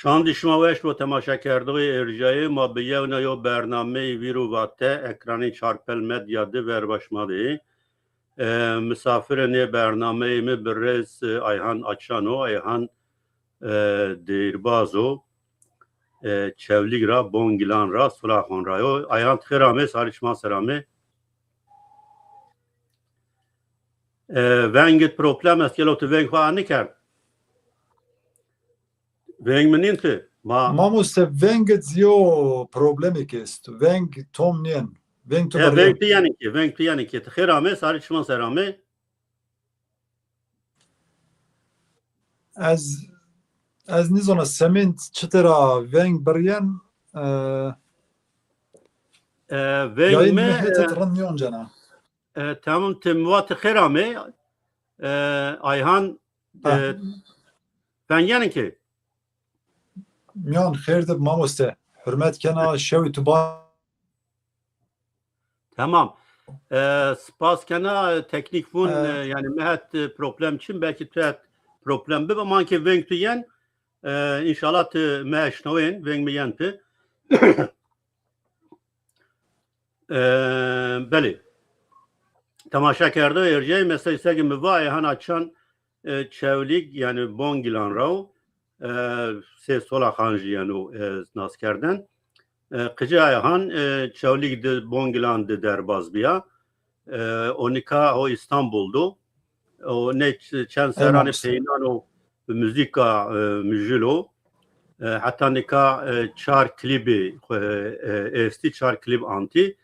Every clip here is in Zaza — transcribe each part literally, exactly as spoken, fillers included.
Şandî şima weş bo temaşekerdoxê erjayê ma, bi yewna yo bernameyê Vîr û Vate ekranê Çarpel Medya de verba şima de yê. E, misafirê nê bernameyê mi birêz, e, Ayhan Açan o. Ayhan, e, deyîrbaz o. E, Çewlîg ra, Bongilan ra, Sulaxon ra yo. Ayhan, ti xêr amê, sarê çiman ser amê. E, vengit problem est, gelo ti veng xo anikerd? Veng mi nîn ti? Ma Mamoste, vengit yo problemêk est. Veng tom nîyen. Veng tu E, veng birîyen. Tu yenî ki, veng tu yenî ki. Ti xêr amê, sarê çiman ser amê. Ez, ez nizona semênd çitira veng birîyen, e, E, veng yayın mi, mi hetet e, rind nîyoncena. E, tamam, ti mi va ti xêr amê. E, Ayhan, e, Ha. Vengenî ki. Miyan xêr de mamoste. Hürmet kena, şewî tu ba- Tamam. E, spas kena, e, teknîk vûn, E, e, yanî mi het, e, problem çin, belkî tu het problem bibe, ma ke veng tu yen, e, înşallah ti mi eşnawên, veng mi yen ti. E, belê. Temaşekerdoxê erjayî, mesela se ke mi va, Ayhan Açan, e, Çewlîg, yanî Bongilan ra o, e, sê Solaxan jî yeno, e, naskerden. E, qicê Ayhan, e, Çewlîg de, Bongilan de derbaz bîya. E, o nika ho Îstanbul do. O nê ç-, çend serranê peynan o bi muzîka, e, mijûl o. E, heta nika, e, çar klîbê xwu, e, e, estî, çar klîb antî.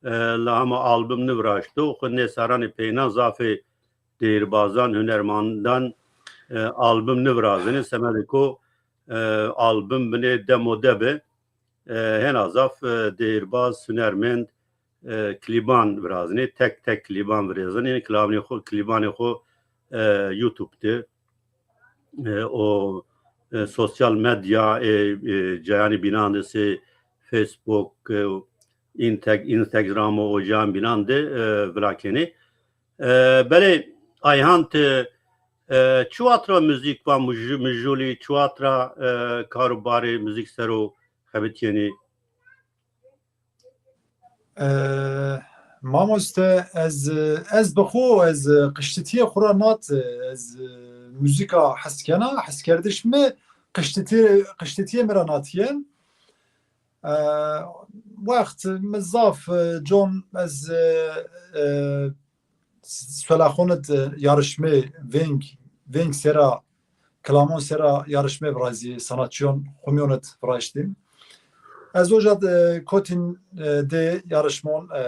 E, la hema album niviraşto. Xwu nê serranê peynan zafê deyîrbazan, hunermendan, e, album nivirazenê. Semedê ko, e, album binê demo de bi. E, hena zaf, e, deyîrbaz, hunermend, e, klîban virazenê, tek tek klîban virêzenê, klîbanê xo, klîbanê xo, e, YouTube de, e, o, e, sosyal medya, e, e, cayanê bînan de sey Facebook, e, Integ-, Instagram û o cayan bînan de, e, vila kenê. E, belê Ayhan, ti, e, çi wext ra muzîk va muj-, mijûl î, çi wext ra, e, kar û barê muzîk ser o xebitîyenî? E, mamoste, ez, ez bi xo, ez qiştitîyê xo ra nat, ez muzîka hes kena, heskerdiş mi qiştitî-, qiştitîyê mi ra natiyen. E, wext mi zaf, e, con ez, e, e, Solaxon id, e, yarışmê veng, veng sera, kilamon sera yarışmê virazî, sanatçiyon xumyon id viraştîm. Ez oca, e, kotîn, e, de yarışmon, e,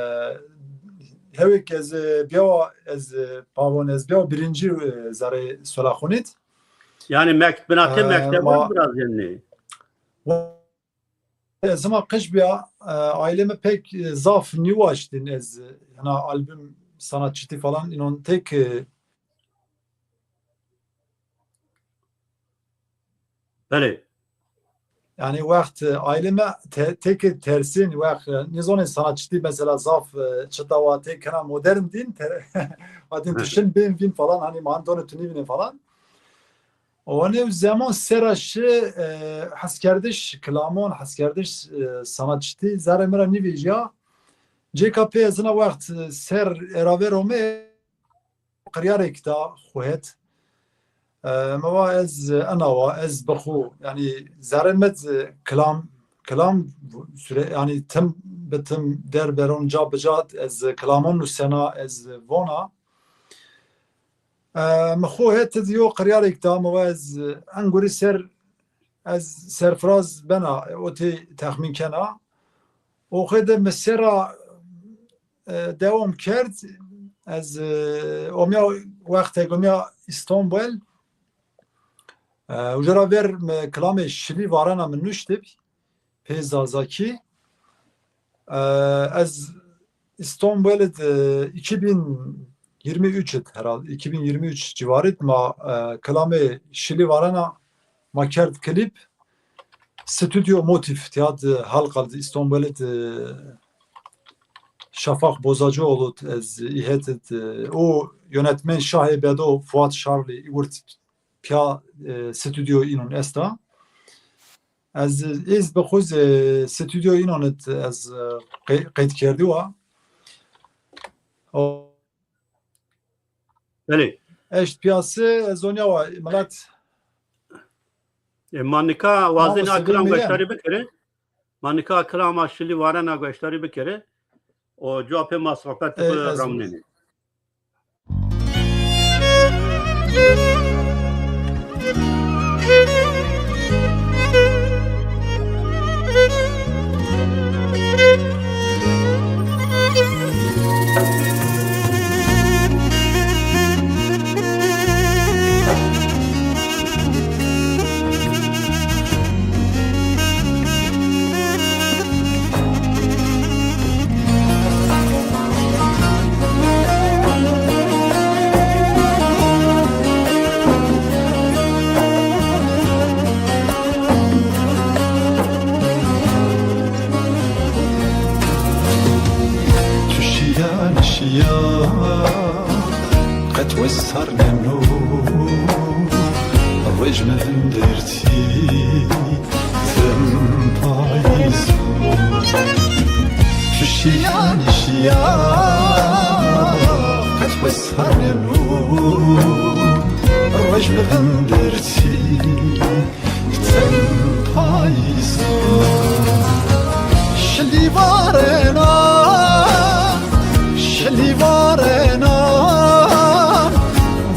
hewêk ez, e, biyawa, ez, e, pavon, ez biyawa birinci, e, zerê Solaxon id. Yanî mekt-, binatê, e, mektebon ma virazîyenî? Ez hema qij bîya, e, aîlê mi pek, e, zaf nîwaştîn ez, e, hina album sanatçitî falan înon tek, e, Belê. Yanî wext, e, aîlê mi te-, tek tersîn, wext, e, nîzonê sanatçitî mesela zaf, e, çita wa tek hina modern dîn, te-, vatîn tu şin bên vîn falan, hanî ma hindonê tu nîvînê falan. Û nê zeman sera şi, e, heskerdiş, kilamon, heskerdiş, e, sanatçitî zerrê mi ra nîvêjîya. Cêka pê ez ina wext, e, ser eraver ome, qiryarêk da xwu het. E, mi va ez, e, ena wa, ez bi xwu, yanî zerrê mi d kilam, kilam süre, yanî tim bi tim, der beron, ca bi ca ez kilamon nusena, ez vona. E, mi xo het id yo qiryarêk da, mi va ez, e, en gurî ser, ez serfiraz bena, o tê texmîn kena. O xêde mi sera, e, dewam kerd. Ez, e, omya wextek omya Îstanbul. E, uca ra ver mi kilamê Şilî Varena mi nuştib. Pê Zazakî. E, ez Îstanbul id, e, iki bin yirmi üç id herhalde, iki bin yirmi üç civarî id ma, e, kilamê Şilî Varena ma kerd klîp. Stüdyo Motif, tîya di Halkalı, Îstanbul id, e, Şafak Bozacıoğlu id, ez îhet id, e, o yönetmen Şahê Bedo, Fuat Şarlı, î wirt pîya, e, stüdyo înon esta. Ez, ez bi xwu zî stûdyo înan id ez, e, qey-, qeyd kerdî wa. O Belê. Eşt piyasî, ez onya wa, milet. E, ma nika wazenê a kilam gueşdarî bikerê. Ma nika a kilama Şilî Varena gueşdarî bikerê. O cuwa pê ma sohbet biramnenê. Tu şiya nişiya, qet wes sar neno, roj mi vindertî, tim payîz o. Tu şiya nişiya, qet wes sar neno, roj mi vindertî, tim payîz o. Şilî varena, şilî varena,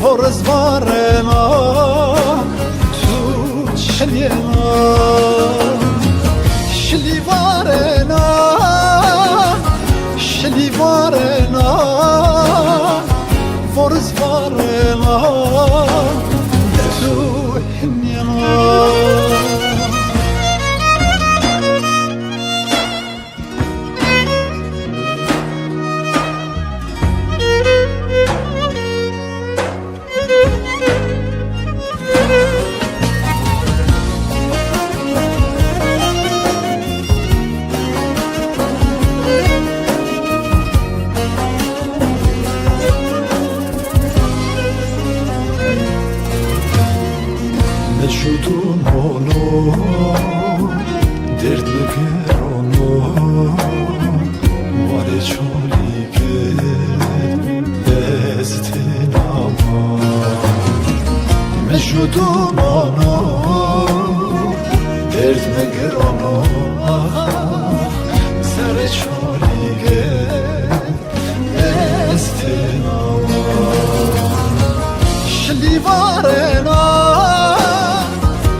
voriz varena, tu çinîna. Şilî varena, şilî varena, voriz varena, tu Mi ju dumono, derd mi girono, warê Çolîge ez têna ma. Mi ju dumono, derd mi girono, ah, zerrê Çolîge ez têna wa. Şilî varena,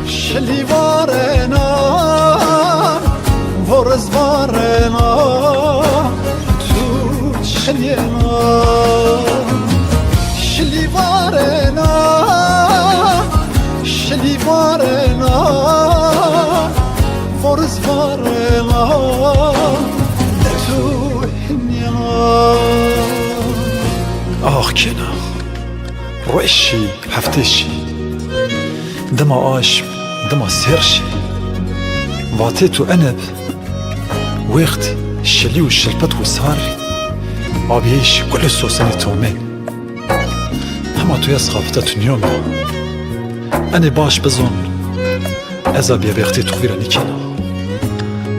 şilî varena, voriz varena, tu çinîna. Şilî varena, şilî varena, voriz varena, tu Ax kena, ruej şî, heftê şî. Dima aşm, dima sêr şî. Vatê tu enib, wext şilî û şilpet wisar, abîyeyş gul û sosenê tomên. Hema tu ya sixafeta tu nîyomîya. Enê baş bizon, ez a bêbextî tu xwî ra nîkena.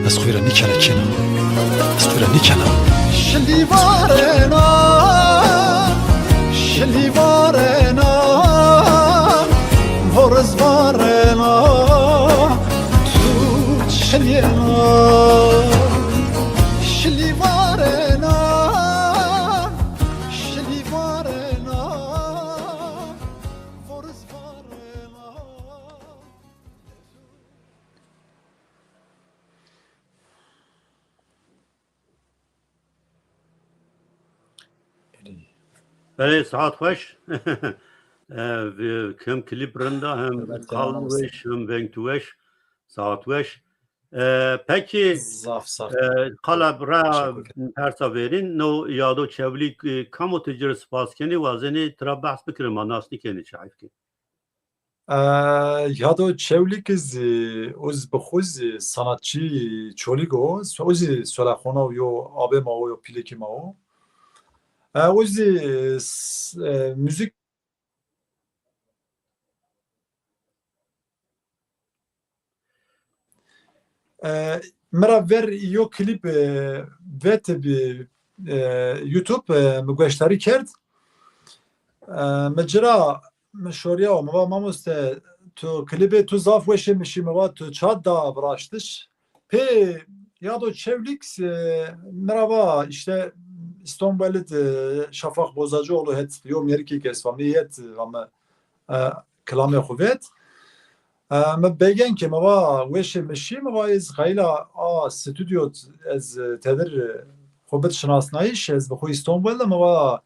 Ez xwî ra nîkena kena. Ez xwî ra nîkena. Şilî varena, şilî varena, voriz varena, tu çinîna. Şilî varena, şilî varena, voriz varena. Belê, saet xweş. E, vi-, hem klîp rind a, hem qal weş, hem veng tu weş. Saet weş. E, pekî, zaf zaf, e, qala ra persa verîn, no Yado Çewlîg, e, kam o tu ci rê spas kenî, wazenî tira behs bikirî, ma nas nîkenî, çi heyf kî. E, Yado Çewlîg zî, o zî bi xwu zî sanatçî Çolîg o, o zî solaxona yo, abê ma o, yo pîlekî ma o. E, o zî, e, s-, e, muzîk, E, mi ra ver yo klîp, e, vet bi, e, YouTube, e, mi goşdarî kerd. E, mi ci ra, mi şorîya, mi va, mamoste, tu klîbê tu zaf weş ê, mi şî, mi va tu ça da viraştiş. Pê Yado Çewlîg, e, mi ra va, îşte, Îstanbul id, e, Şafak Bozacıoğlu het yo mêrikêk est, va mi het, va mi, e, kilamê xwu vet. E, mi begen ke mi va weş ê, mi şî, mi va ez qayîl a a stûdyo ez, e, tedir, e, xwu bid şinasnayîş, ez bi xwu Îstanbul de, mi va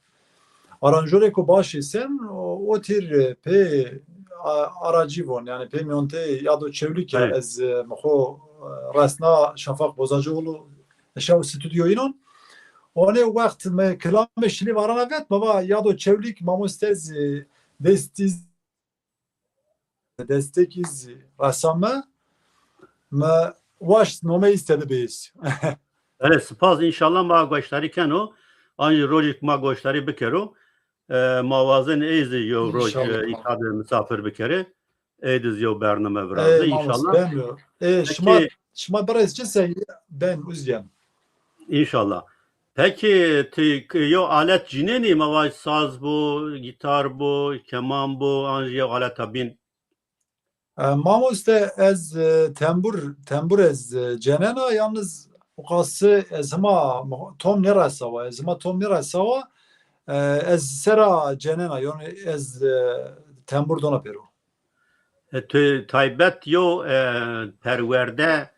aranjorêko baş ê sen, o, o tîr, e, pê, a, aracî von, yanî pê mîyontê Yado Çewlîg ya, ez, e, mi xwu, e, resna Şafak Bozacıoğlu, şew stûdyo înon. Onê wext mi kilamê şilî varana vet, mi va Yado Çewlîg mamoste zî destî, destekî zî resa mi, mi waşt nomeyî zî tede bês. Belê, spas, înşallah ma goşdarî keno. An jî rojêk ma goşdarî bikero. E, ma wazen ey zî yew roj, e, îta de misafir bikere. Ey de zî yew bername virazê înşallah. Ey, şima, şima birêz çi sey ben Uzgen. Înşallah. Pekî ti k-, yew alet cînenî, ma vaj saz bo, gîtar bo, keman bo, an jî yew aleta bîn? E, mamoste, ez, e, tembur, tembur ez, e, cenena, yalnız o qasî ez hima tom nêresawa, ez hima tom nêresawa, e, ez sera cenena, yanî ez, e, tembur dona pêro. E, tu taybet yo, e, perwerde,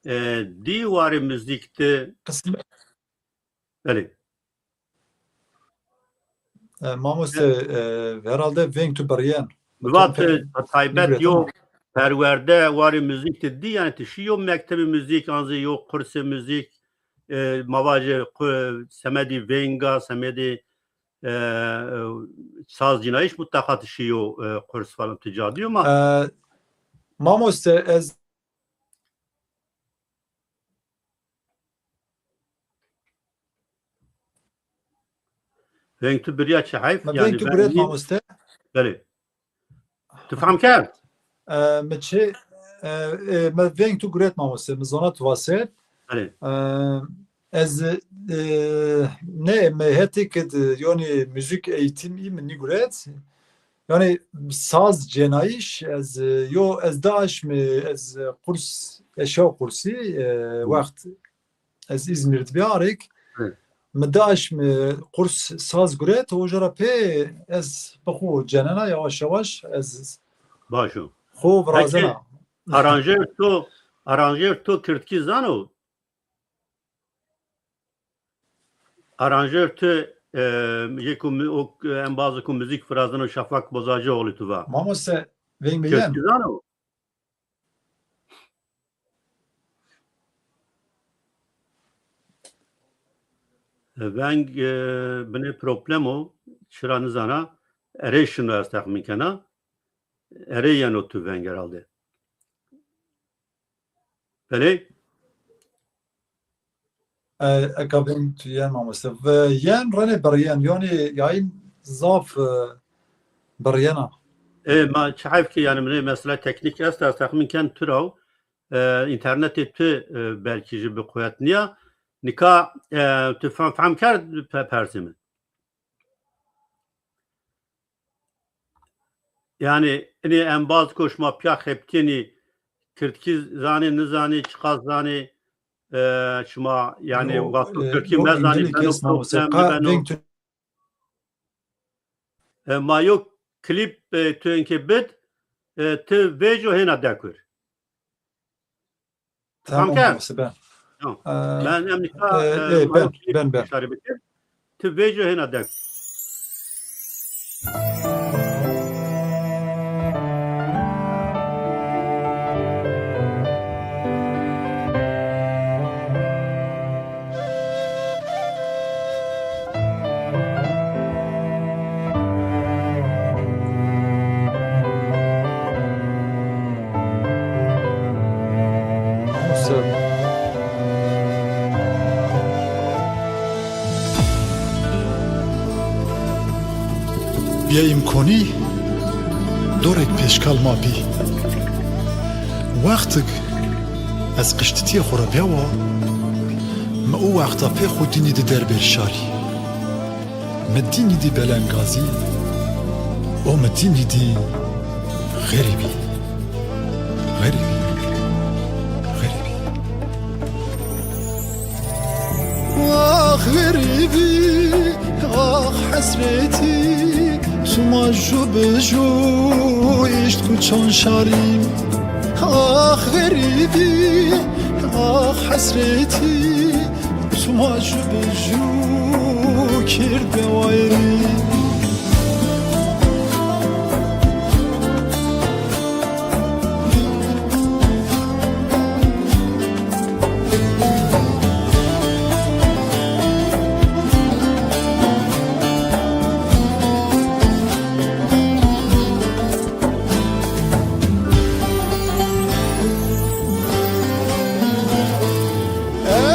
e, dî warê muzîk de? Qismet. Belê. E, mamoste, e, herhalde veng tu biryen. Mi va ti taybet yo perwerde warê muzîk de dî, yanî ti şî yo mektebê muzîk, an zî yo kursê muzîk, e, ma vajê ku-, semedî venga, semedî, e, e, saz cînayîş mutlaka ti şî yo, e, kurs falan ti ca dî yo ma. E, mamoste, ez Veng tu birya, çi heyf. Mi veng tu guret, mamoste. Belê. Tu fehm kerd? E, mi çi, e, e, mi veng tu guret, mamoste. Mi zona tu vaset. Belê. E, ez, e, ne, mi hetê ke di, yonî muzîk eğitim î mi nîguret. Yanî saz cenayîş, ez, e, yo, ez daş mi, ez, e, kurs, eşew kursî, e, wext ez Îzmîr di bîya arêk. Hı. Mi daş mi kurs saz guret, oca ra pê ez bi xwu cenena, yavaş yavaş ez xwu virazena. Peki, aranjör to, aranjör to kirdkî zano? Aranjör tu, e, yê ku mi-, o, embazê ku muzîk virazeno Şafak Bozacıoğlu tu va. Mamoste, veng mi yen? Kirdkî zano? E, veng, e, binê problem o, çira nizana, erê şino ez texmîn kena. Erê yeno tu veng herhalde. Belê. E, eka veng tu yen, mamoste. Ve yen renê biryen, yonî yayın zaf, e, biryena. E, ma çi heyf ki, yanî, minê mesela teknîk est, ez texmîn ken tu ra, e, înternetê tu, e, belkî jî bi quwet nîya. Nika, e, tu fam, fam kerd pe-, persê mi? Yanî, inê embaz ko şima pîya xebitîyenî, kirdkî zanê, nizanê, çiqas zanê, e, şima, yanî, wexto kirdkî mezanî, beno problem, nibeno. E, ma yo klîp, e, tu inkê bid, e, ti vêco hêna dekur. Tamam, tamam, mamoste, ben. Tamam. Ee, ben, e, e, ben, ben, ben. Ti vêco hêna dek. Bîyê îmkonî dorêk pêşkal ma bî. Wextig Ez qiştitîyê xo ra bewa, mi o wexta pê xo dînî di derbêr şarî. Mi dînî dî belengazî, o mi dînî dî xerîbî. Xerîbî. Xerîbî. Ax xerîbî, ax hesretî, çima ju bi ju îşt kuçon şarî. Ax xerîbî, ax hesretî, çima ju bi ju kird be wayrî.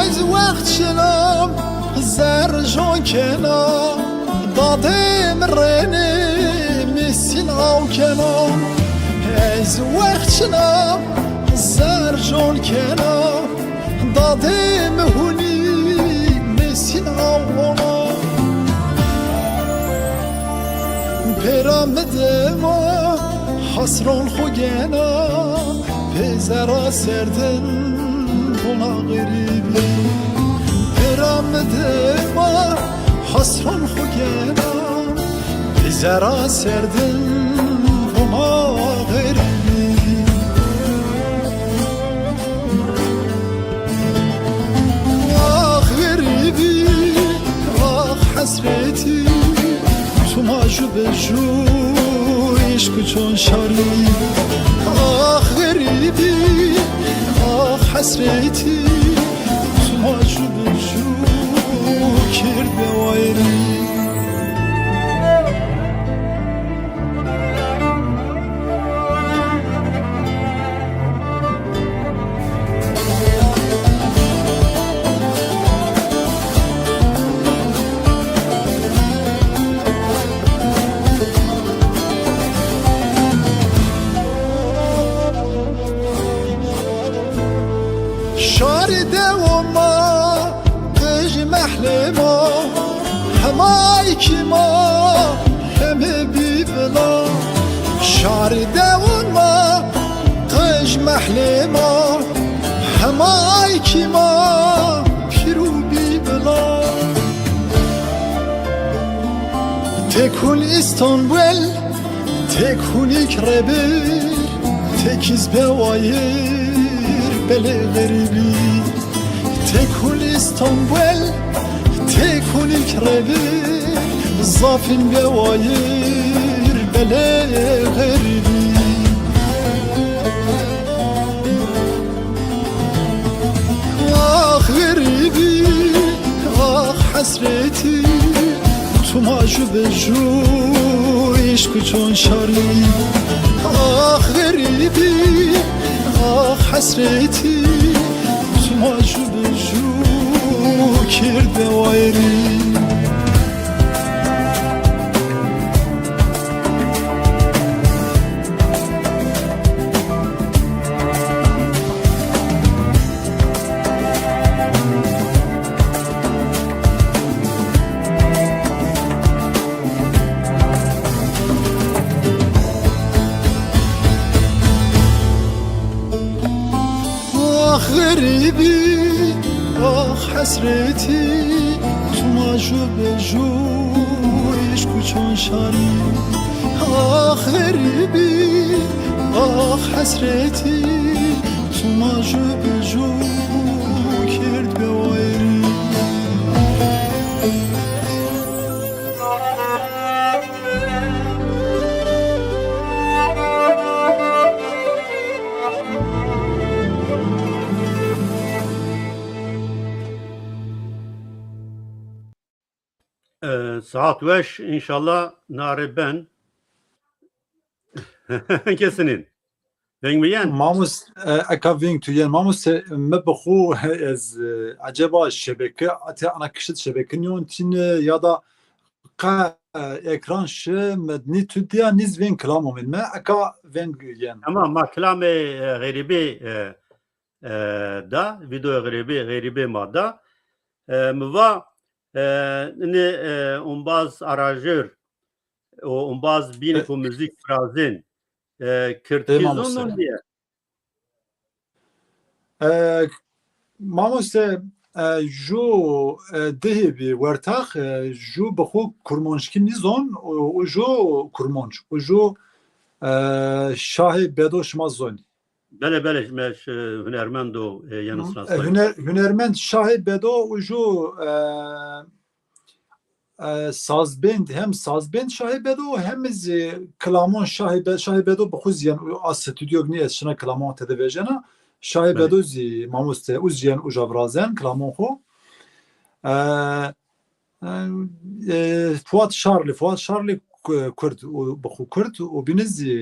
Ez wext şina zerjon kena, dadê mi renê mi sîn aw kena. Ez wext şina zerjon kena, dadê mi hunî mi sîn aw ona. Pêra mi dema hasron xo gena, pê zera serdin vona xerîbî. Pêra mi dema hasron xo gena, pê zera serdin vona xerîbî. Ax xerîbî, ax hesretî, çima ju bi ju îşk çon şarî. Ax xerîbî, ax hesretî, çima ju bi ju kird be wayrî. Şarî dewo ma, qij mehlê ma, hema îkî ma heme bî vila. Şarî dewo ma, qij mehlê ma, hema îkî ma pîr û bî vila. Tek hûn Îstanbul, tek hûn îk rebir, tek îz be wayir belê xerîbî. Tek hûn Îstanbul, tek hûn îk rebir, zafîn be wayir belê xerîbî. Ax xerîbî, ax hesretî, çima ju bi ju îşk çon şarî. Ax xerîbî, ax hesretî, çima ju bi ju kird be wayrî. Ax xerîbî, ax hesretî, çima ju bi ju îşk çon şarî. Ax xerîbî, ax hesretî, çima ju bi ju kird be wayrî. E, sihat weş, înşallah nare ben. Kesinîn. Veng mi yen? Mamoste, e, eka veng tu yen. Mamoste, mi bi xo ez, e, eceba şebeke, ate ana kişit şebeke nîyon tîne ya da qe, e, ekran şi, mi nî tu dîya nîz veng kilam omên. Mi eka veng yen. Tamam, ma kilamê, e, xerîbî, e, e, da, vîdeoya xerîbê, xerîbê ma da. E, mi va, e, inê, e, umbaz aranjör û umbaz bînî ku muzîk virazên, e, kirdkî zon nîye? E, mamoste, e, ju, e, dehê bî wertax, e, ju bi xwu kurmonckî nîzon û, û ju kurmonc, û ju, e, Şahê Bedo şima zonî. Belê, belê, me ş-, hunermend o, e, yeno. E, huner-, hunermend Şahê Bedo û ju, e, e, sazbênd, hem sazbênd Şahê Bedo, hem zî kilamon Şahê Be-, Şahê Bedo bi xwu zî yen, a stûdyo nî ez şina kilamon tede vejena. Şahê Bedo zî mamoste, û zî yen uca virazen kilamon xwu. E, e, Fuat Şarlî, Fuat Şarlî ku-, kurd, û bi xwu kurd û bîne zî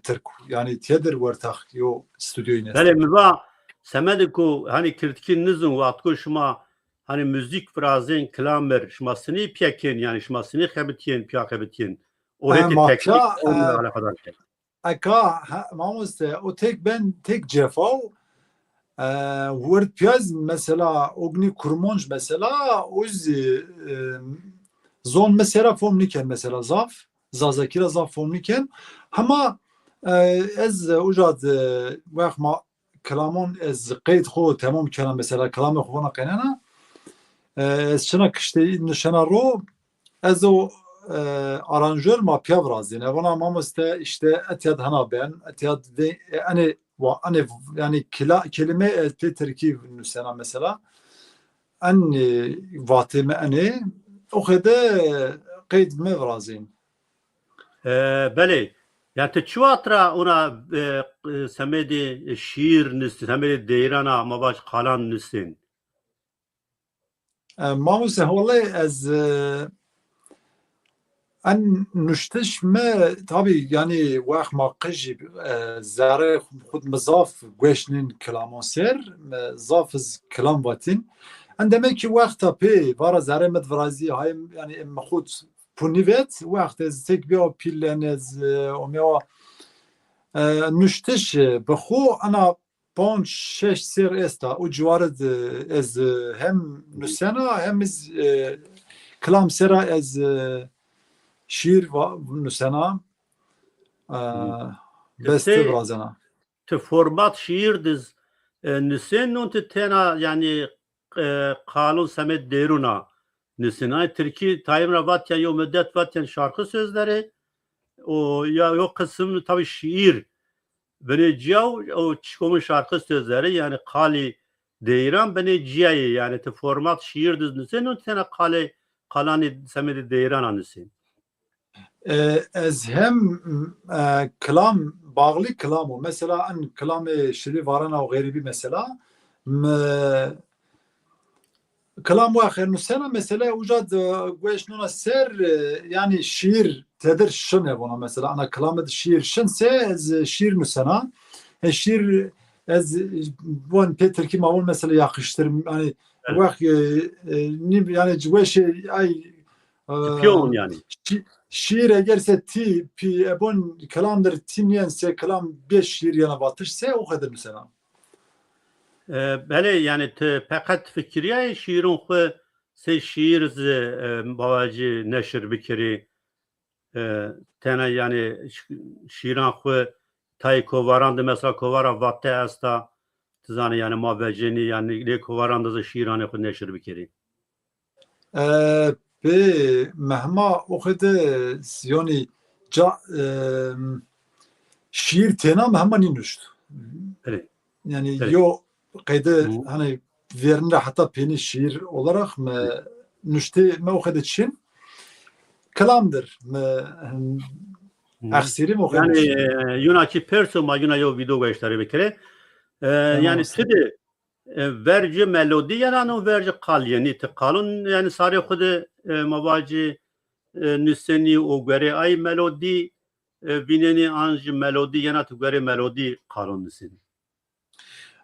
tirk. Yanî têdir wertax yo stûdyoyî nest. Belê, mi va semedê ku hanî kirdkî nizon, wextko şima hanî muzîk virazên, kilam ir, şima sinî pîya kên, yanî şima sinî xebitîyên, pîya xebitîyên? O hetê teknîk onunla alakadar kerd. Eka, ha, mamoste, o tek ben, tek cefa o, e, werd pîya zî mesela, ognî kurmonc mesela, o zî, e, zon mi sera fom nîken mesela zaf, zazakî ra zaf fom nîken. Hema, e, ez, e, uca de, wext ma kilamon ez qeyd xo temom kena, mesela kilamê xo vona qenena. E, ez çina kiştê nişena ro, ez o, e, aranjör ma pîya virazîne. Vona mamoste, îşte etya de hena ben, etya de, e, enê, wa, enê, yanî kila-, kelîme ez pê tirkî nusena mesela. En, e, vatê mi enê, o xede qeyd mi virazîn. E, belê. Ya ti çi wext ra ona, e, e, semedê şîîr nusîn, semedê deyrana, ma vaj qalan nusîn? E, mamoste, wellahî ez, e, en nuştiş mi, tabî, yanî wext ma qijî, e, zerrê xud mi zaf gueş nîn kilamon ser, mi zaf iz kilam vatîn. En demek ki wexta pê vara zerrê mi di virazî, hay, yanî mi xud pûnî vet, wext ez tek bîya pîl, en ez, e, omya, e, nuştiş, e, bi xwu ena panc şeş ser esta. O ciware de ez, e, hem nusena, hem iz, e, kilam sera ez, e, şîîr va-, nusena, e, beste virazena. Ti format şîîr diz, e, nusên non ti tena, yanî, e, qalon semed deyruna nusên. Ay tirkî tayim ra vatya yo mudet vatyan şarkı sözleri, o ya yo kısım tabi şiir. Binê ciya o çikomun şarkı sözleri, yanî qalî deyran binê ciyayê, yanî ti format şiir diz nusên non ti tena qalê, qalanî semedê deyrana nusên. E, ez hem, e, kilam, bağlı kilam o. Mesela en kilamê şirî varena û xerîbî mesela, mi kilam wa xernusena mesela uca de gueş nona ser, e, yanî şiir tedir şin e vona mesela. Ana kilamê de şiir şin se ez şiir nusena. E, şiir ez bon pê tirkî ma von mesela yakıştırım, yanî wext, e, e, nî, yanî weşê ay, e, yanî. Şi-, şiir eger se ti pî, e, bon kilam dir ti nîyen se kilam bê şiir yena vatiş se o xedir nusena. E, belê, yanî ti peqet fikirîyayê şiîron xwu sey şiîr zî, e, bawacî neşir bikerî. E, tena yanî ş-, şiîran xwu tayê kovaran de mesela kovara Vate esta. Ti zanî yanî ma vecenî yanî lê kovaran de zî şiîranê xwu neşir bikerî. E, pê mehma o xede siyonî ca, e, şiir têna mehma nînuşt. Belê. Yanî yo qeyde hani vêrnî ra heta pênî şiir olarak mi nuştê mi o xede çin. Kilam dir mi, hmm, exsîrî mi o xede çin. Yanî, e, yuna çî perso ma yuna yo vîdeo gueştarî bikirê. E, yanî ti de e, vercê melodî yena no vercê qal yenî? Ti qalon yanî sarê xwu de, e, ma vacî, e, nusenî û guerê ay melodî, e, vînenî an jî melodî yena ti guerê melodî qalon nusenî?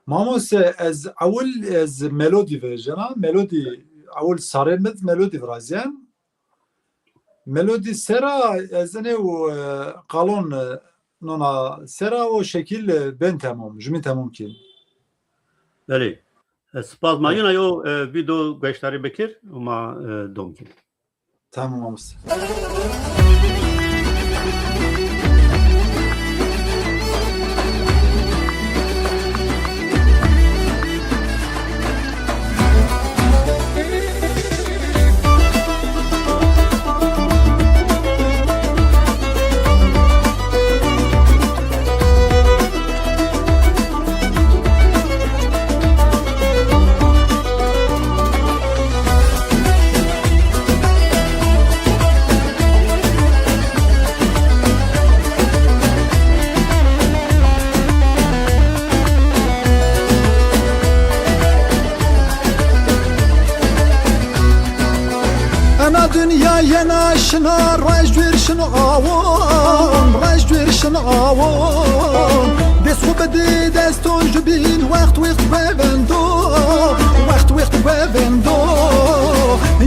Mamoste, ez ewil ez melodî vejena. Melodî, ewil sarê mi di melodî viraziyen. Melodî sera ez inê û, e, qalon, e, nona sera o şekil, e, ben temom, jumîn temom kî. Belê. E, spas ma. Evet. Yina yo, e, video gueşdarî bikir û ma, e, dom kî. Tamam, mamoste. Ena dinya yena şina, roj cûr şino awon, roj cûr şino awon. Dest xwu bidî deston jubîn, wext wext guevendo, wext wext guevendo.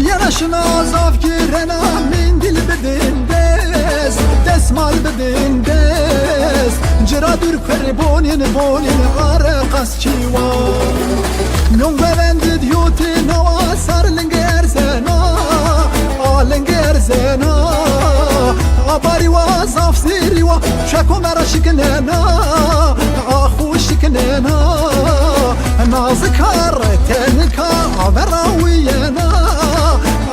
Yena şina zaf girena, mendîl bidin dest, desmal bidin dest. Cira dûr kurê bonîn, bonîn are qas çîwa. Mîyon guevendî dîyotî nawa sar ling erzena, a ling erzena. A barî wa zaf zêrî wa, çeko me ra şikinena, a xwu şikinena. Nazika re tenika a vera wîyena,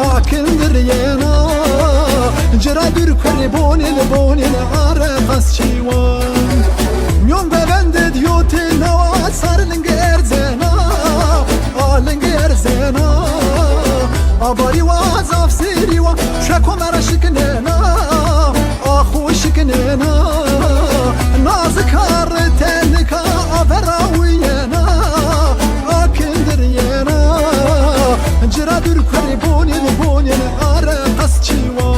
a kindirîyena. Cira dûr kurê bonîn, bonîn are qas çîwa. Mîyon guevendî dîyotî nawa sar ling erzena, a ling erzena. A barî wa zaf zêrî wa, çeko me ra şikinena, a xwu şikinena. Nazika re tenika a vera wîyena, a kindirîyena. Cira dûr kurê bonîn, bonîn are qas çîwa.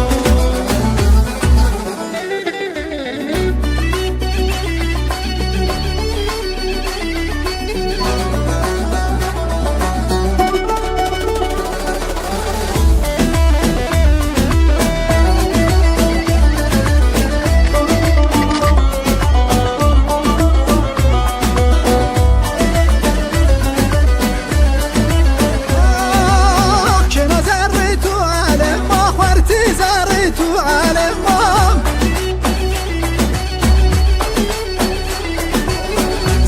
Kena zerrê tu elema, xwertî zerrê tu elema.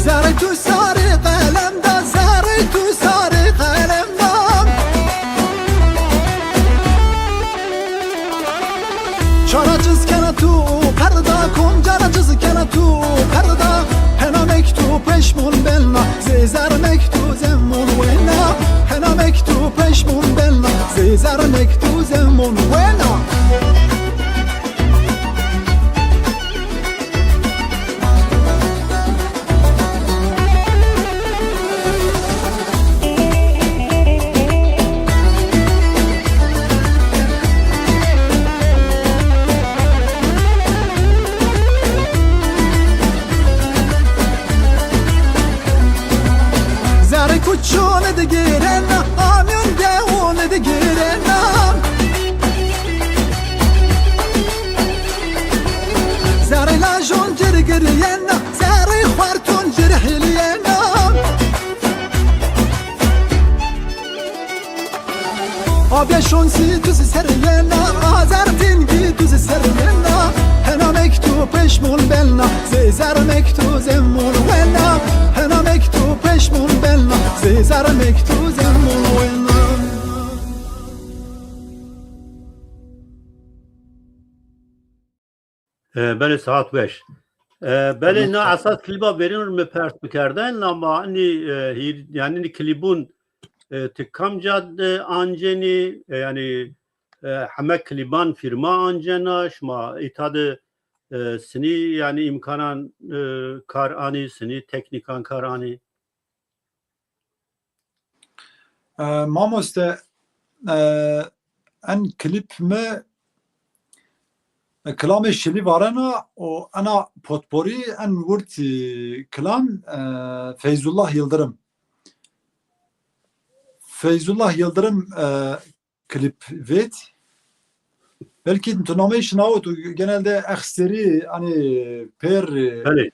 Zerrê tu sarê qelem da, zerrê tu sarê qelem da. Çara ciz kena tu perda, kom cara ciz kena tu perda. Hena mek tu peşmon belna, zê zermek tu zemon wena. Hena mek tu peşmon belna, zê zermek tu zemon wena. Zerrê kuçûn digirena, amîyon dewûn digirena. Zerrê lajon cirgirîyena, zerrê xwerton cirhîlîyena. Abya şonsi tu zi ser yena, azar tingi tu zi ser yena. Hena mek tu peşmon belna, zê zermek tu zemon wena. Hena mek tu peşmon belna, zê zermek tu zemon wena. E, belê, saet weş. E, belê, na esas klîba verîn mi pers bikerdên, ama inî, e, hîr-, yanî inî klîbûn, e, ti kamca de ancenî, e, yanî, e, heme klîban fîrma ancena, şima îta de, e, sinî, yanî îmkanan, e, kar anî, sinî teknîkan kar anî? E, mamoste, e, en klîp mi, e, kilamê şilî varena û ena potporî en wurtî kilam, e, Feyzullah Yıldırım. Feyzullah Yıldırım, e, klîp vêt. Belkî tu nameyê şinawit û genelde exserî, hani, pêr, e, Belê.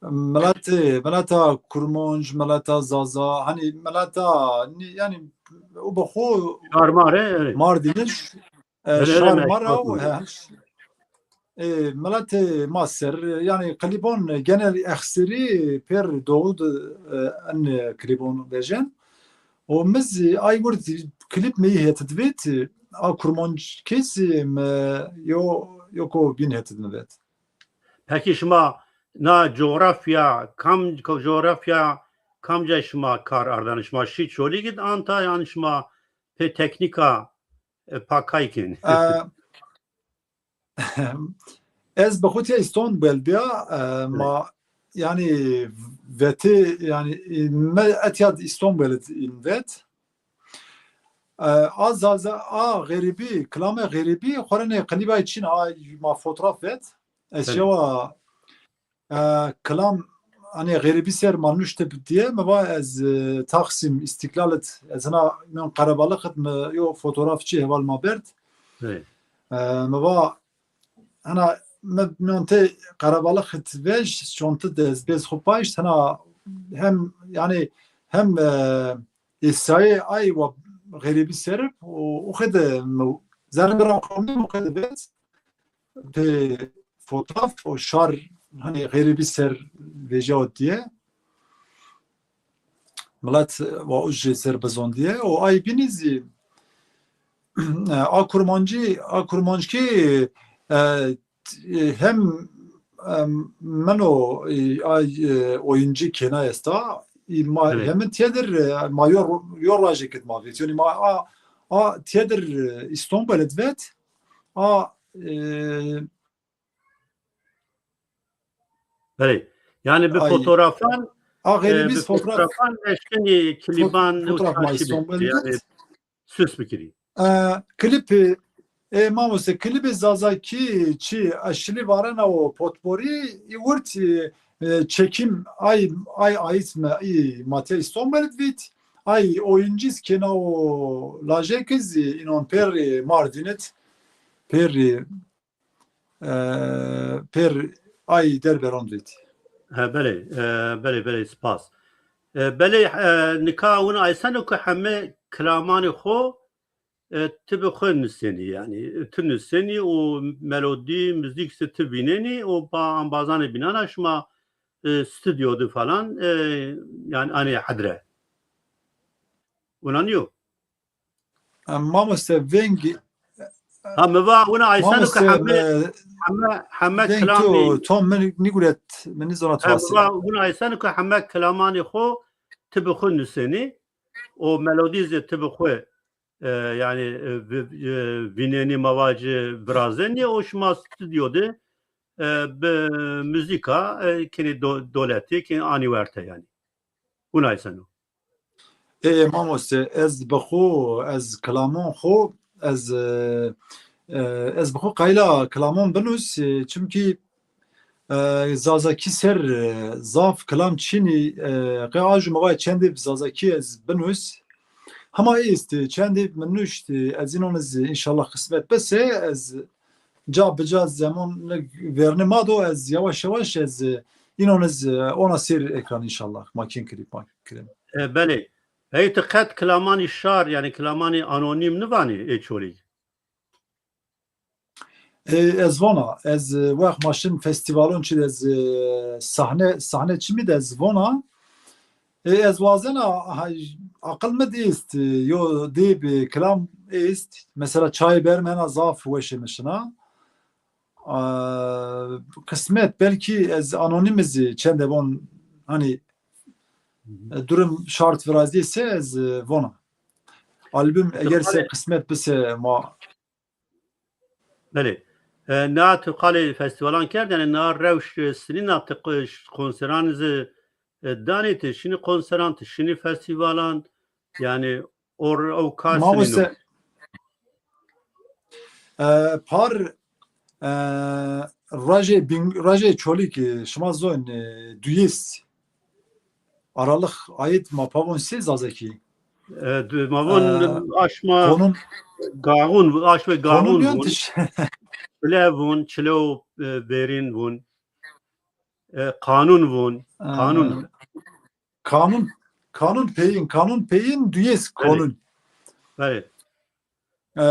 Miletê, mileta Kurmanc, mileta Zaza, hani mileta, ni-, yani o bi xo Karmare, evet. Mardîniş, e, Öyle şar demek, ma ra û, bakın. he, e, miletê ma ser, yani klîbon genel ekseri per doğu de, e, en klîbon vejen. O miz ay wurt klîp mi hetid vet, a Kurmanc kes mi yo, yo ko bin hetid mi vet. Peki şima na coğrafya, kam, coğrafya kamca şima kar ardan? Şima şî Çolîg id anta, yan şima pê teknîka, e, pa kay kên? E, ez bi xo tiya Îstanbul bîya, e, ma yani veti yani, e, me etya Îstanbul in vet. E, a Zaza, a xerîbî, kilame xerîbî, xorene klîbay çin a ma fotoğraf vet. Ez Tabii. Şewa, e, kilam, hani xerîbî ser ma nuştib diye, mi va ez, e, Taksim, İstiklal it, ez hina mîyon qerebalix it mi yo fotoğrafçi heval ma berd. Evet. E, mi va hena mi mîyon te qerebalix it vej, çonti de ez bez xo paşt, hena hem yani hem, e, îsayê ay wa xerîbî serib û, û xede mi zerre ra xo mi xede vet. Pê fotoğraf o şar hani xerîbî ser vejya diye. Milet wa uc jê ser bizon diye. O ay bînî zî, e, a Kurmancî, a Kurmanckî, e, hem, e, meno, e, ay, e, oyuncî kêna esta. Î ma Evet. Hemin têdir, e, ma yo, yo rajê kit ma vet. Yani ma a, a têdir, e, İstanbul id vet. A, e, Belê. Yani bi Ay. Fotoğrafan, a e, xerîbî bi fotoğraf, fotoğrafan eşkenî klîban fotoğraf ma çarşî İstanbul bikirî. Yani id. Süs bikirî. E, klîpî, e, mamoste, klîbê Zazakî çi eşlî varena o potporî, î wurt, e, e, çekim ay, ay ait me, î mate İstanbul id vît. Ay oyuncîz kêna o lajek iz, înon per, e, Mardin id, per, e, e, per ay derberon vît. He, belê, e, belê, belê, spas. E, belê, e, nika wina ayseno ke heme kilamanê xo, e, ti bi xo nusenî, yani, ti nusenî û melodî, muzîk se ti vînenî û ba ambazanê bînan a şima, e, stüdyo de falan, e, yani, anê hedre. Wina nîyo? E, mamoste, veng, Ha, mi va wina ayseno ke mamoste, heme, e, heme, heme veng kilamî. To, to min nîguret, min nîzona Ha, mi twasî. va wina ayseno ke heme kilamanê xo ti bi xo nusenî û melodî zî ti bi xo, e, yani, e, vi-, e, vînenî, ma vacî virazenî û şima stüdyo de, e, bi muzîka, e, kenî do-, doletî, kenî anî werte yani. Wina ayseno. Ê, mamoste, ez bi xo, ez kilamon xo, ez, e, e, ez bi xo qayla kilamon binus, e, çimkî, e, Zazakî ser, e, zaf kilam çinî, e, qe ajo mi vay çendê bi Zazakî ez binus. Hema est, e, çendê mi nuşt, e, ez înon iz înşallah qismet bise, ez ca bi ca zemon vernî ma do, ez yavaş yavaş ez, e, înon iz, e, ona sêr ekran înşallah. Ma kên klîp ma kirin. E, belê. Hey, ti qet kilamanî şar, yani kilamanî anonîm nivanî ê Çolîg? E, ez vona, ez, e, wext ma şin festîvalon çi de ez, e, sahne, sahne çimî de ez vona. E, ez wazena, ha, aqil mi de est, e, yo dê bi kilam est. Mesela çayê bermena zaf weşê mi şina. A, qismet, belkî ez anonîm iz çende von, hani, e, durum şart virazîyse ez, e, vona. Albüm eger se qismet bise ma. Belê. E, na tu qalê festîvalan kerd, yani na rewş, e, sinî na ti q-, konseran zi, e, danê, ti şinî konseran, ti şinî festîvalan, yani or ew ka sinîno. Mamoste, e, par, e, rajê bin, rajê Çolîg, e, şima zon, e, duyis. Aralık ait ma pavon sê Zazakî. E, du-, ma von, e, aşma konum, gaxun, aşma gaxun von. Çile von, çile û, e, verîn von. e, qanun vûn. Qanun. Kanun, kanun peyin, kanun peyin duyês konun. Belê. E,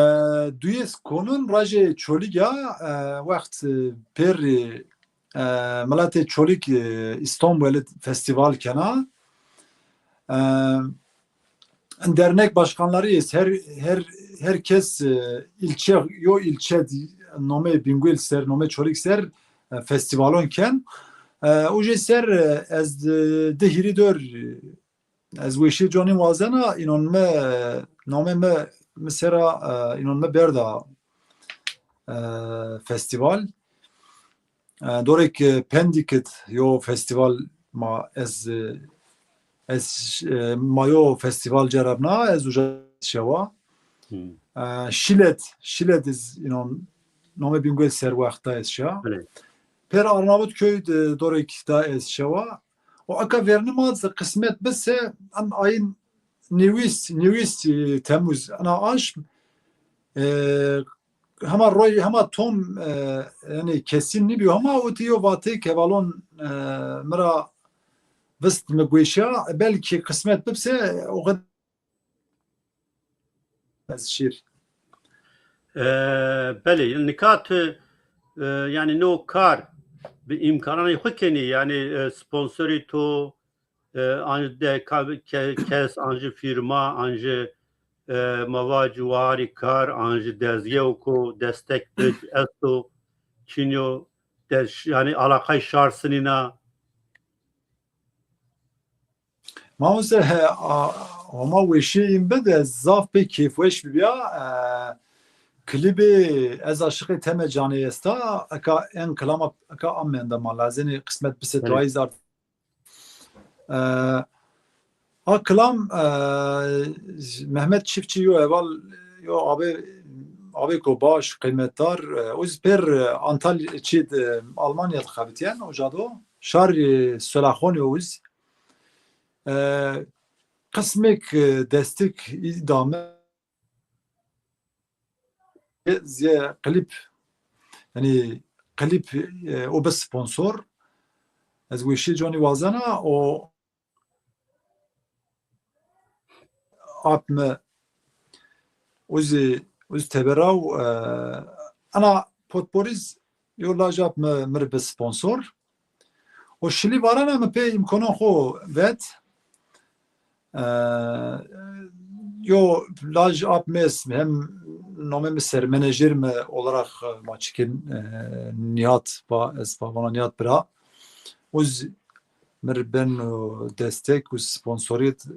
duyês konun rajê Çolîg ya, e, wext, e, pêr, e, miletê Çolîg, e, Îstanbulê festîval kena. E, dernek başkanları ês, her, her, her kes, e, ilçe, yo ilçe di-, nomê Bingöl ser, nomê Çolîg ser, e, festîvalon ken. E, ujê ser, e, ez di, di hîrî dor, e, ez weşî conî wazena, înon mi, nomê mi, mi sera, e, înon mi berda, e, festîval. E, dorêk, e, Pendîkit yo festîval ma ez, e, ez, e, ma yo festîval cerebna, ez uca şewa. E, Şîlet, Şîlet iz înon nomê Bingöl ser wexta ez şa. Pêr Arnavutköy de dorêk da ez şewa. O aka vernî ma qismet bise, em ayin newîs, newîs, e, Temmuz, ena aşm, e, hema roy, hema tom, e, yanî kesîn nîbîyo, hema o tîyo vatê kevalon, e, mi ra vist mi guêşa, belkî qismet bibse, o qed ez şîr. E, belê, nika tu, e, yanî no kar bi îmkananê xwu kenî, yanî, e, sponsorî to, e, an de ka-, ke-, kes, an jî fîrma, an jî, e, ma vac warî kar, an jî dezgeyo ko destek bid, esto, çinyo, de, yanî alaqay şar sinîna. Mamoste, e, a, Homa weşî în bid, ez zaf pê kêfweş bibîya. E, klîbê Ez Aşiqê Teme Canê Esta, eka en kilama, eka amenda ma lazenê qismet bise tuayîz art. E, a kilam, e, Mehmet Çiftçi yo heval, yo abê, abê ko baş, qîmetdar, e, uz pêr, e, Antalya, çî, e, Almanya de xebitîyen, uca do. Şar, e, Solaxonî yo uz. E, qismêk, e, destik î da mi zê klîp, yanî klîp, e, o bi sponsor. Ez weşî conî wazena, o ap mi uzî, uz teberaw, e, ana potporiz yo laj ap mi, mi rê bi sponsor. O şilî varana mi pê îmkonon xo vet. E, yo laj ap mi est, hem nomê mi ser, menajer mi olarak, e, ma çikin, e, Nihat, ba, ez ba vana Nihat bira. Uz mi rê ben, e, destek, uz sponsorît, e,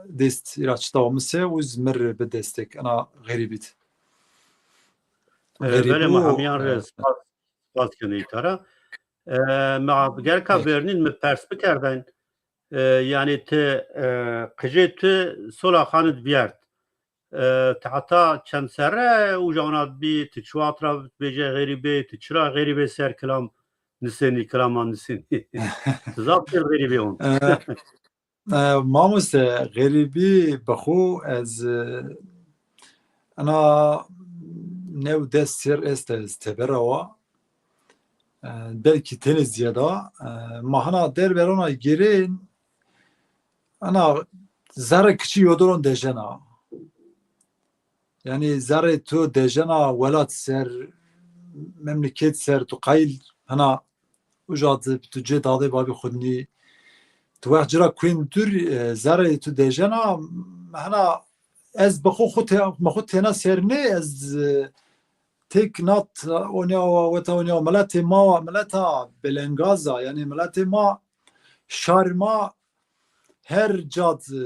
dest îra çita omise, uz mi rê bi destek. Ena xerîbît. E, belê, ma hemiyan rê spas, spas kenê îta ra. E, ma gereka vernîn mi pers bikerden, e, yanî ti, e, qijê tu Solaxan id vîyert. E, ti heta çend serre uca ona bî, ti çi wext ra vêje xerîbê, ti çira xerîbê ser kilam nisenî, kilama nisenî? Ti zaf pêr xerîbê on. E, e, mamoste, xerîbî bi xo ez, e, ena new des ser est ez tebera wa. E, belkî tenê zîyada. E, ma hina derberona gêrên, ena zerrê kiçî yodoron dejena. Yanî zerrê tu dejena welat ser, memleket ser, tu qayîl hina uca di tu cê dadê babî xwu nî. Tu wext ci ra kuên dûr, e, zerrê tu dejena, hina ez bi xwu xwu te-, mi xwu têna ser nê, ez, e, têk nat onya wa, weta onya wa, miletê ma wa, mileta belengaz a, yanî miletê ma, şar ma her cad, e,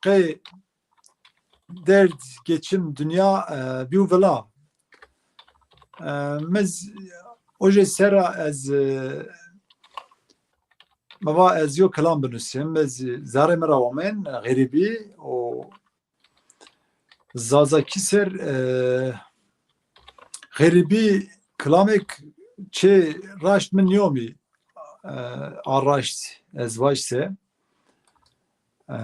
qey derd, geçim, dinya, e, bîyo vila. E, mi z-, ojê sera ez, e, mi va ez yo kilam binusîm, ez zerrê mi ra omên, xerîbî û Zazakî ser, e, xerîbî kilamêk çê raşt mi nîyomî, e, a raşt ez vaj se. E,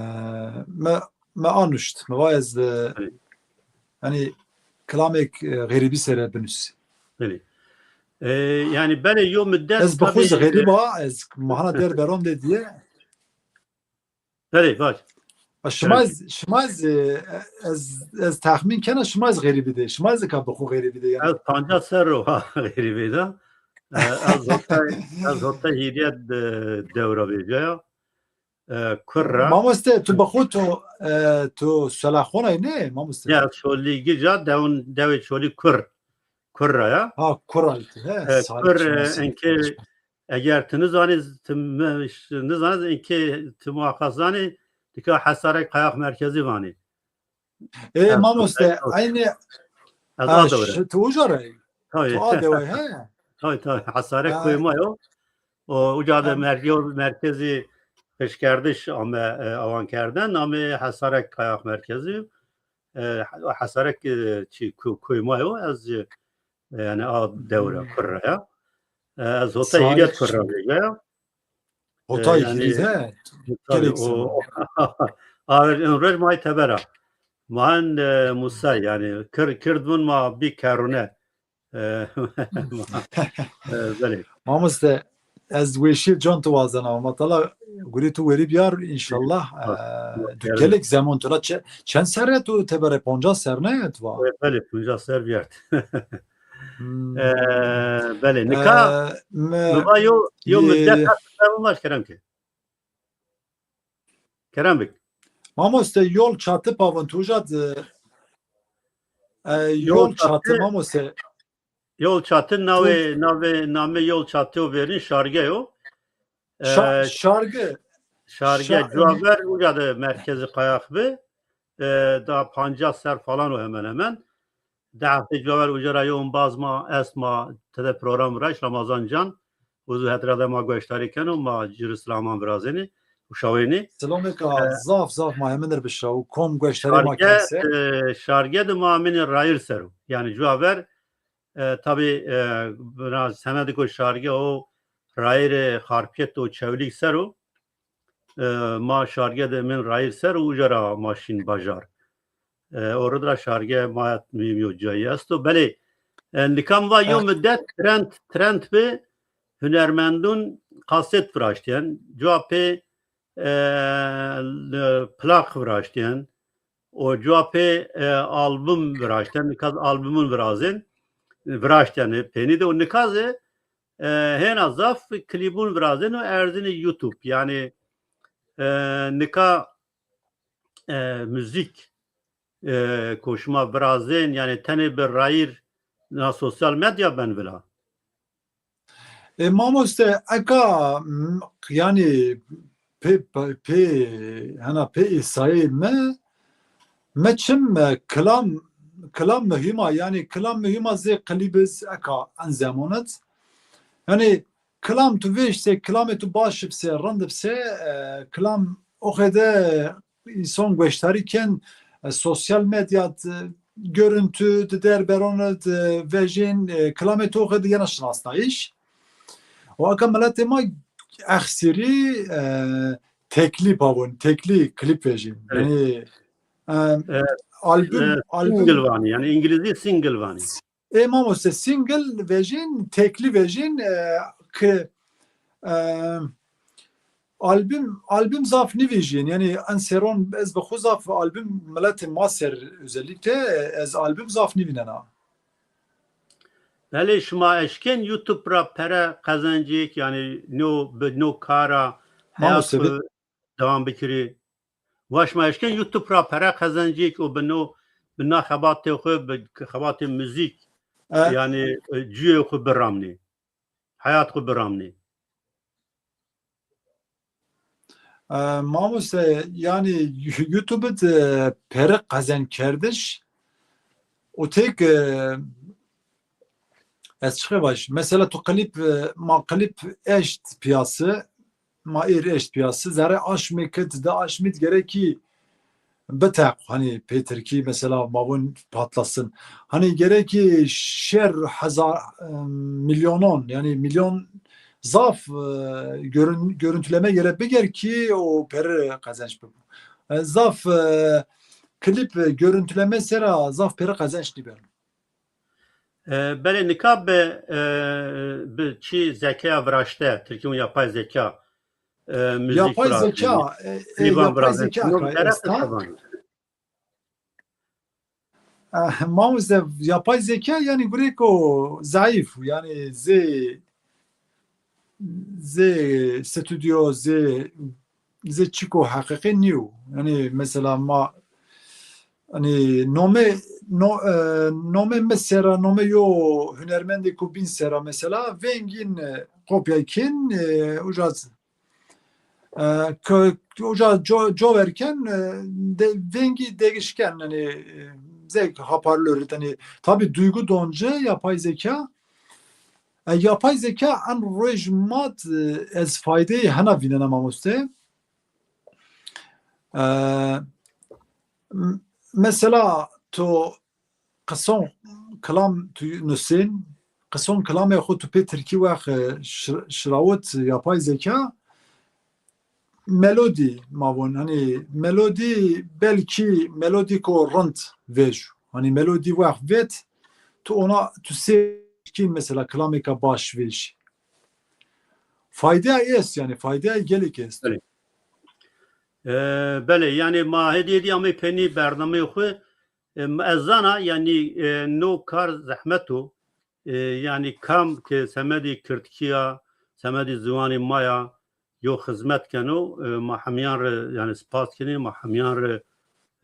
mi, mi anuşt, mi va ez, e, hanî kilamêk, e, xerîbî sere binus. Belê. E, yanî belê yo mudet. Ez bi xo zî xerîb a, ez mahana der beron de diye. Belê, vaj. A, şima ez, şima ez, e, ez, ez texmîn kena şima ez xerîbî de. Şima ez ka bi xo xerîbî de yanî. Ez pancas serr o ha xerîbî de. E, ez hota, ez hota hîrê de dewra vêjaya. E, kurra. Mamoste, tu bi xo tu, e, tu selaxonay ne, mamoste? Ya, Çolî gija dewin, dewê Çolî kur. Kurra ya. Ha, kurra. He, e, kur, e, enke eger ti nizanî, ti nizanî, enke ti muhaqqaq zanî, tika Hesarek Qayax Merkezi vanî. E, mamoste, aynı. Ez a dewe ra. Tu uca ra yî? Tabii. Tu a dewe, he? Tabii, tabii. Hesarek koyma yo. O uca de merkezî peşkerdiş ame, e, awan kerden, ame Hesarek Qayax Merkezi. E, Hesarek, e, çi, ku-, koyma yo, ez, e, yanî a dewe ra, kurra ya. E, ez hota hîrê kurra vêjaya. Hota hîrê de. Tabii, o, aver in roj may tebera. Mahen, e, Musa, yanî kir-, kird vun ma bî kerune. E, e, belê. Mamoste, ez weşî can tu wazena. Ma tala gurê tu werî biyar înşallah. E, tu gelek zemon tu ra çe-, çend serre tu tebere, poncas serr ne tu va? E, belê, poncas serr biyart. E, belê, nika mi va yo, yo mudet ha, tu baş kerem ke. Kerem bik. Mamoste, yol çatı pavun tu uca de, e, yol çatı, mamoste. Yol çatı navê, navê, namê yol çatı o verin şarge yo. E, şarge. Şarge, cuwa ver uca de merkezî qayax bi. E, da pancas serr falan o hemen hemen. Di heftê cuwa ver uca ra yo embaz ma est, ma tede program viraşt, Ramazan Can. Uzu het ra de ma goştarî keno, ma ci rê silaman virazenî û şawênî. Silamêka zaf zaf ma hemîn rê bişaw, kom goştarê ma kese. E, şarge de ma amênê rayîr ser o. Yanî cuwa ver, e, tabî, e, bina semedêko şarge o rayîrê Xarpêt û Çewlîg ser o. E, ma şarge de min rayîr ser û uca ra ma şîn bajar. E, orada şarge ma muhîm yo cayî esto. Belê, e, nika mi va yo mudet trend, trend bi hunermendun kaset viraştîyen. Cuwa pê, e, plak viraştîyen. O cuwa pê, e, album viraştîyen. Nika albumûn virazên, viraştîyen pênî de. O nika zî e, hêna zaf klîbûn virazên û erzinî YouTube. Yanî, e, nika, e, muzîk, e, ko şima virazên, yanî tenê bi rayîr na sosyal medya ben vila? E, mamoste, eka, m, yanî pê, pê, pê, hena pê îsayê mi, mi çim, e, kilam, kilam muhîm a, yanî kilam muhîm a zê klîb iz eka en zemonit. Yanî kilam tu vêj se, kilamê tu baş ib se, rind ib se, e, kilam oxê de însan goştarî ken, e, sosyal medya, e, görüntü, di der beron, e, vejên, e, kilamê tu oxê de yena şinasnayîş. O aka miletê ma exsirî, e, teklî pawon, teklî klîp vejîn. Evet. Yanî, e, album, album single vanî, yanî îngilîzî single vanî. E, mamoste, single vejîn, teklî vejîn, e, ki, e, album, album zaf nîvejîn. Yanî en seron ez bi xo zaf album miletê ma ser özellikle, e, ez album zaf nîvînena. Belê, şima eşkên YouTube ra pere qezencîk, yanî no, bi no kara heyat xwu dewam bikirî? Wa şima eşkên YouTube ra pere qezencîk û bi no, bi na xebatê xwu, bi xebatê muzîk, yanî, e, cuyê xwu biramnî, heyat xwu biramnî? E, mamoste, yanî YouTube de pere qezenc kerdiş û tek, e, ez çiqe vaj. Mesela tu klîp, e, ma klîp eşt piyası, ma êr eşt piyası. Zerrê aşmê ke di de aşmî di gerekî biteq, hani pê tirkî mesela ma vun patlasın. Hani gerekî şer hezar, e, milyonon, yani milyon zaf, e, görün-, görüntüleme gere biger ki o peri qezenç bibo. E, zaf, e, klip, e, görüntüleme sera zaf peri qezenç nîbeno. E, belê, nika bi, e, bi çi zekeya viraşte, tirkî û yapay zeka, e, muzîk Yapay virazî, zeka, e, e, klîban yapay virazî, zeka no ka gerek esta. Taban. Eh, mamoste, yapay zeka, yanî, gureko zayıf, yanî, zê, zê stüdyo, zê, zê çiko heqîqî nîyo. Yanî, mesela, ma, yanî, nome, no, e, nome mi sera, nome yo hunermendêko bîn sera, mesela, vengîn, e, kopya kin, e, uca, e, ke, uca co, cover ken, e, de, vengî degişken, yanî, e, zek hoparlör, yanî, tabi duygu donce, yapay zeka. E, yapay zeka en roj mat, e, ez faydeyê hena vînena, mamoste. E, m-, mesela to qison kilam tu nusên, qison kilamê xo tu pê tirkî wex, e, şir-, şirawit yapay zeka, melodî ma von, hanî melodî belkî melodîko rind vej. Hanî melodî wext vet, tu ona, tu sêr kî mesela kilamêka baş vej. Faydeya est, yanî faydeya gelek est. Belê. E, belê, yanî ma hêdî hêdî amey penî bernameyê xwu. E, ez zana, yanî, e, no kar zehmet o. E, yanî kam ke semedî kirdkî ya, semedî ziwanê ma ya, yo xizmet keno, e, ma hemîyan rê, yanî, spas kenê, ma hemîyan rê,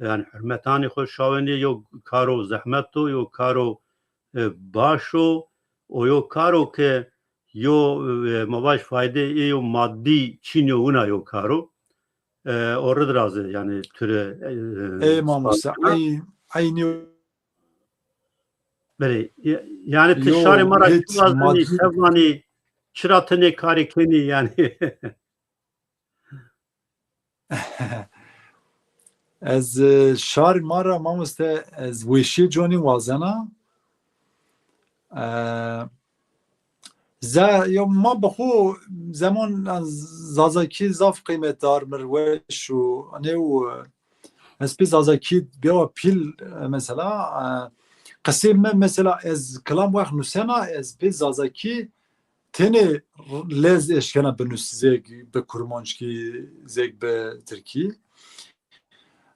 yanî, hurmetanê xo şawenê, yo karo zehmet o, yo karo, e, baş o, o yo karo ke yo, e, ma vaj fayde ê yo madî çîn yo wina yo karo. E, o rid razî, yanî, tu rê, e, Ey spas mamoste, kena. Ey, eynî Belê, ya-, yanî ti Yo, şarê ma ra çi hêt wazenî, madî tev vanî, çira ti nê karê kenî yanî? Ez, e, şarê ma ra, mamoste, ez weşîyê conî wazena. E, ze-, yo, ma bi xo zeman, e, zazakî zaf qîmetdar mi rê weş û nêw, e, ez pê zazakî bîyawa pîl, e, mesela, e, qisê mi, mesela, ez kilam wext nusena, ez pê zazakî tenê lez eşkena binus, zek bi kurmanckî, zek bi tirkî.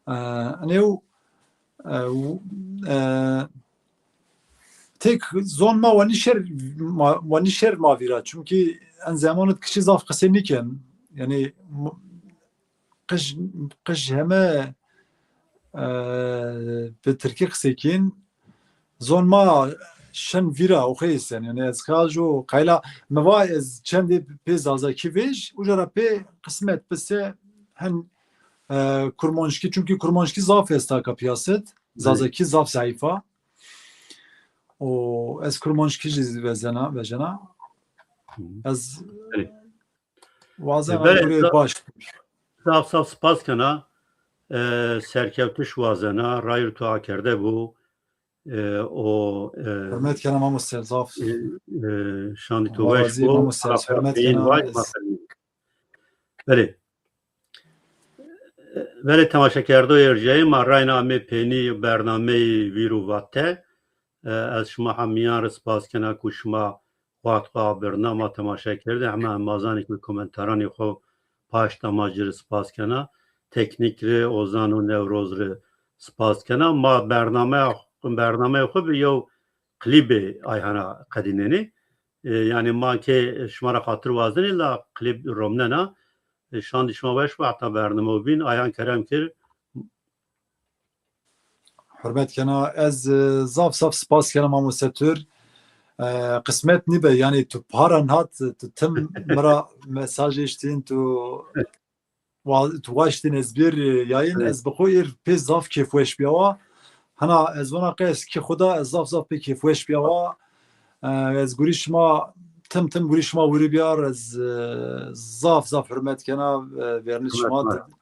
E, enê û, e, û, e, tek zon ma wa nîşer, ma, wa nîşer ma vîra. Çimkî en zemanit kiçî zaf qisê nîken. Yanî, m-, qij, qij heme, e, bi tirkî qisê kên. Zon ma şin vîra, oxey esen. Yanî ez xeyajo qayla mi va ez çendê pê zazakî vêj, uca ra pê qismet bise hen, e, kurmanckî, çimkî kurmanckî zaf esta ka pîyaset, zazakî zaf zayîf a. O ez kurmanckî jî vezena, vejena. Hı hı. Ez Belê. Wazena Belê, gurê za-, baş. Zaf zaf spas kena. E, serkewtiş wazena, rayir tu akerde bu. E, o, e, Hurmet kena mamoste, zaf. E, e, şandî tu weş bo. Mamoste, hurmet kena. Belê. Belê temaşekerdoyê erjayî, ma rayna amê peynî bernameyî Vîr û Vate. E, ez şima hemîyan rê spas kena ku şima wext xwu abirna ma temaşe kerdê. Hema embazanê ku komentaranê xwu paşta ma ci rê spas kena. Teknîk rê, Ozan û Newroz rê spas kena. Ma bernameya, bernameya xwu bi yew klîbê Ayhana qedînenê. E, yanî ma ke şima ra xatir wazenê la klîb romnena. E, şandî şima weş bo, heta bername bîn. Ayhan kerem kir. Hurmet kena. Ez, e, zaf zaf spas kena mamoste Tur. E, qismet nîbe, yanî tu para nat, tu tim mi ra mesaj eştîn, tu wa-, tu waştîn ez bir, e, yayın, Evet. ez bi xo ir pê zaf kêfweş bîyawa. Hana ez vana qe ez kî xo da ez zaf zaf pê kêfweş bîyawa. E, ez gurî şima, tim tim gurî şima wurî bîyar, ez, e, zaf zaf hurmet kena, e, vernî şima. Hurmet ma.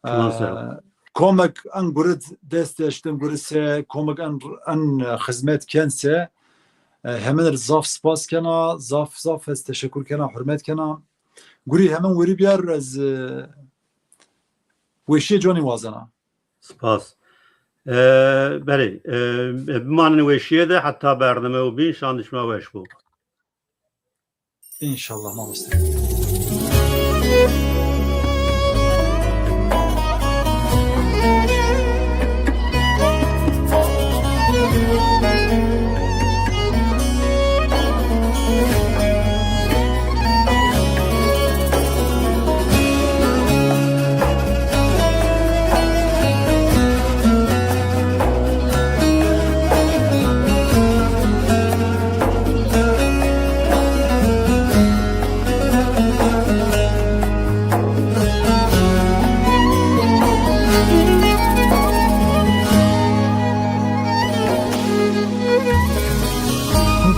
E, Şima ser o. Komek en gurid dest eştin guri se, komek en, en xizmet ken se, e, hemin rê zaf spas kena, zaf zaf ez teşekur kena, hurmet kena. Gurî hemin wurî bîyar, ez, e, weşîyê conî wazena. Spas. E, belê, e, bimanin weşîye de heta bername û bîn, şan di şima weş bo. Înşallah mamoste.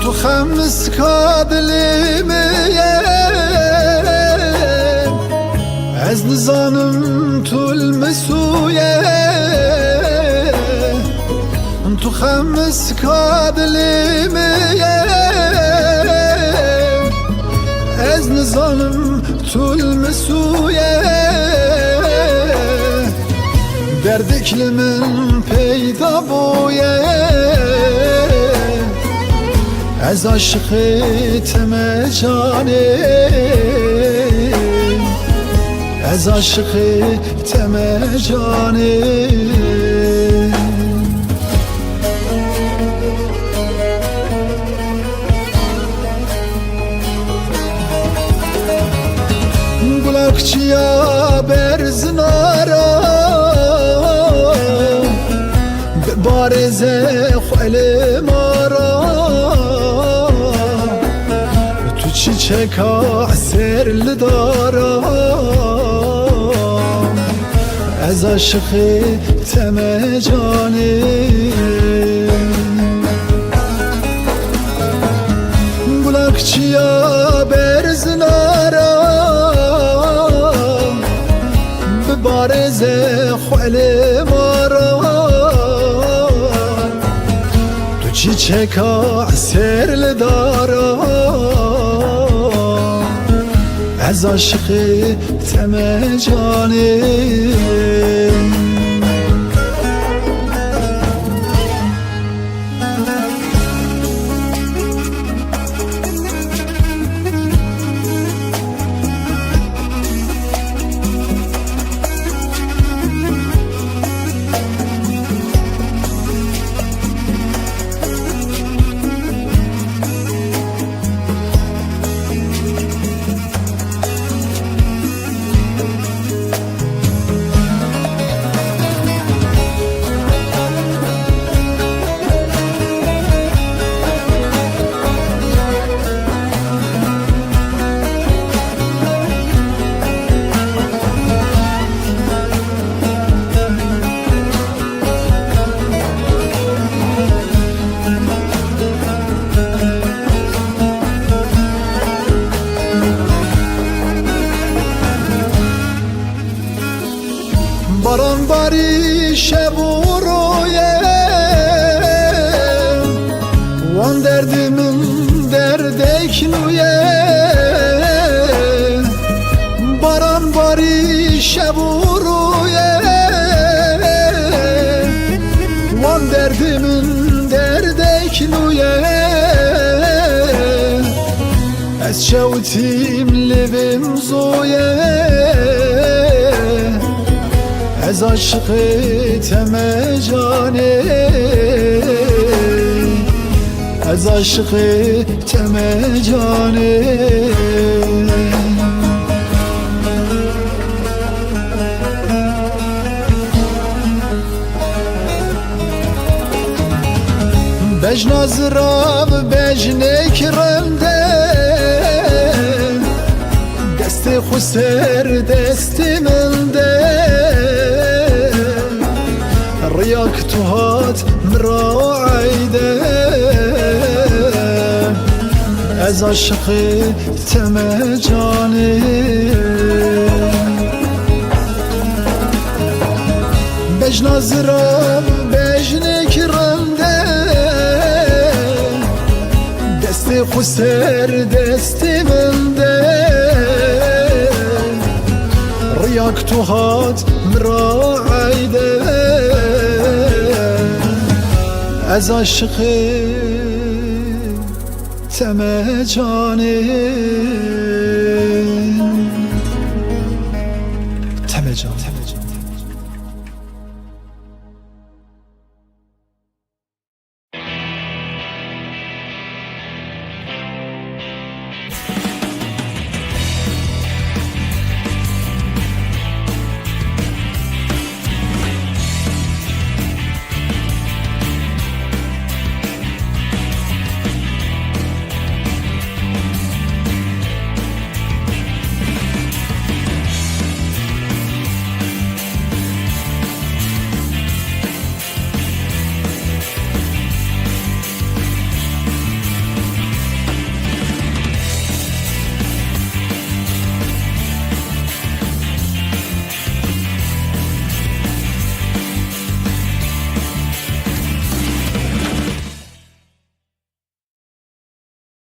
Tu xemiska dilê mi yê, ez nizanim tu li mi sû yê. Tu xemiska dilê mi yê, ez nizanim tu li mi sû yê. Derdêk li min peyda bûye. Ez aşiqê te me canê. Ez aşiqê te me canê. Gulakçiya berzina ra, bibarêze xwelê ma ra. Tu çiçeka ser li dara, ez aşiqê te me canê. Gulakçiya berzina ra, bibarêze xwelê ma ra. Tu çiçeka ser li dara, ez aşiqê te me canê. Baran barî şev û roye, wan derdê min derdek nû ye. Baran barî şev û roye, wan derdê min derdek nû ye. Ez şewitîm lêvêm zoye, ez aşiqê te me canê, ez aşiqê te me canê. Bejna zirav bejnêk rind e, destê xwu ser destê min de. Riyak tu hat mi ra eyde, ez aşiqê te me canê. Bejna zirav bejnêk rind e, destê xwu ser destê min de. Riyak tu hat mi ra eyde, Ez aşiqê teme canê.